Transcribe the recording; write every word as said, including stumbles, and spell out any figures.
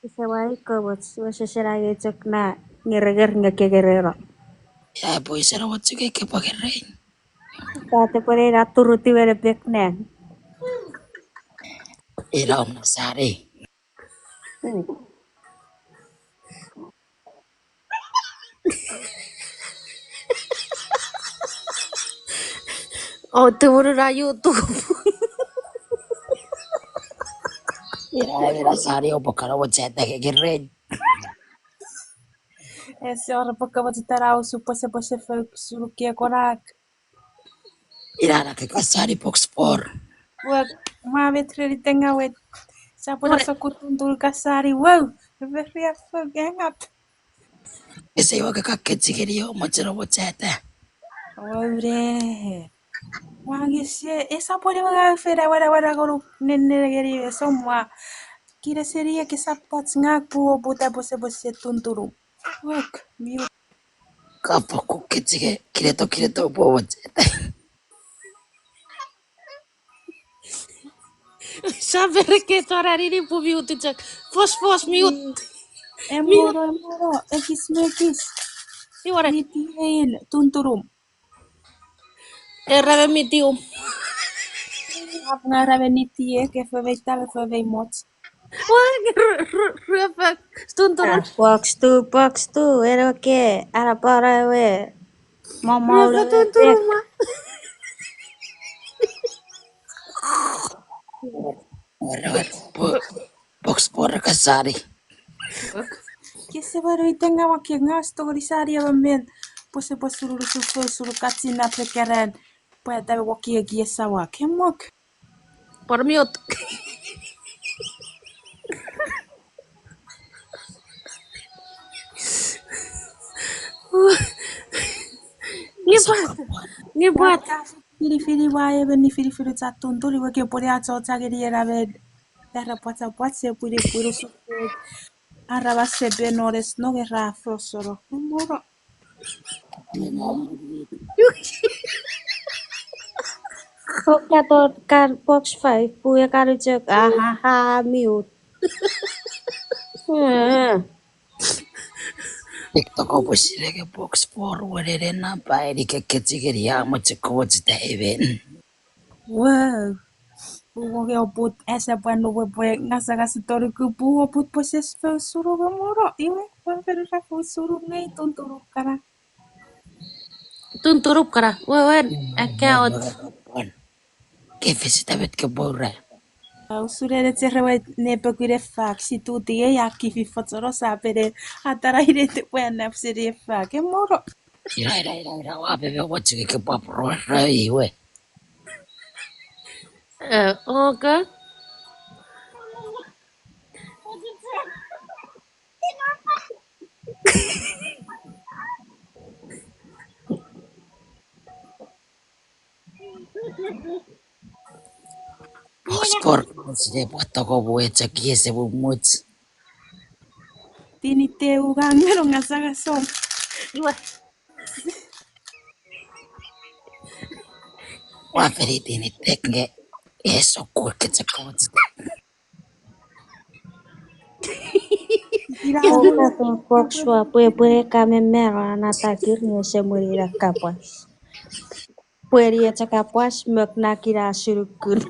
Ise wai komoch, wesesen angei chok na ngerenger nge kengereno. Ia, pwe ise na mochukei ke pwakerei. Ka tepwene ina turutiw ene pek nang. Ina om na sani. O, tumunu na YouTube. Ina, ina sani o pokano mo cheta ke keren. Ese ora pokano mo cheta na usu pwese pwese fok sulukie konak. Ina na ke kasani box four. Wek, ma met reni tenga wet. Sapwena sokkun tuntun kasani, wow. Very fun, hang up. Ese iwa ke kakkechi keni o, mocheno mo cheta. Ore. Wa ngese, esa pwede wa feda wada wada koru nenne ngeni esomwa. Kira seni eke saptach ngak puo puta pwese pwese tuntunu. Wek, miu. Ka pokku kechike, kireto, kireto, pwe wacheta. Sa bereke tora nini pu miut chok. Fos, fos, miut. Emoro, emoro, ekis mekis. Iware. Mitiein, tunturum. Era me mitium. Ap nga era me nitie, ke fo mei ta, fo mei moch. Wa, ru-, ru-, ruefek, tunturum. Ah, box two, box two, ero ke, ara para we. Mama, ruefek, tunturum, ma. Ora, bo-, box four kasari. Kese baru itenga wa ke ngas tongeni sari ema men. Pwese pwe suru, suru, suru, suru katsin na pekaran. Pwe ta woki eki esawa. Kemok. Por miot. Ngipat. Ngipat. Fili fili wa emon ni fili fili cha tuntun iwe ke pwene achocha ngeni ena men. Era pwacha pwacha pwini pwini sukut. Ara wa sepe nores no era fosoro. Moro. Kokkaton kan box five, puwe kan chok, ahaha, miut. Eh. Tik toko pwe sireke box four wenene napa, eni ke kechikeni a moche komoch ta even. Wow. Puwo ke oput ese pwan nuwe pwe ngasa ngasa toruku puwo oput pwe ses fo suru nge moro. Iwe, pwan fenu ra fo suru nge tunturum kana. Tunturum kana. Wewen, account. Ke fesita met ke pora. Usun ene cherewe ne pekune fak, situti ei a kifi fochono sa pene atara ine te pwe nap seni fak. E moro. Ira, ira, ira, ira, wa pepe mochike ke pwapro ra iwe. Eh, okay. Box four, sine pwatoko pwe chok iese mumuch. Tini te ugang mero ngasa ngasom. Iwe. Wa feri tini tek nge eso kul kechekot. Ira. Box four pwe pwe ka me mero ana takir nge se mwiri ira kapwas. Pweri echa kapwas mok na kina sunukun.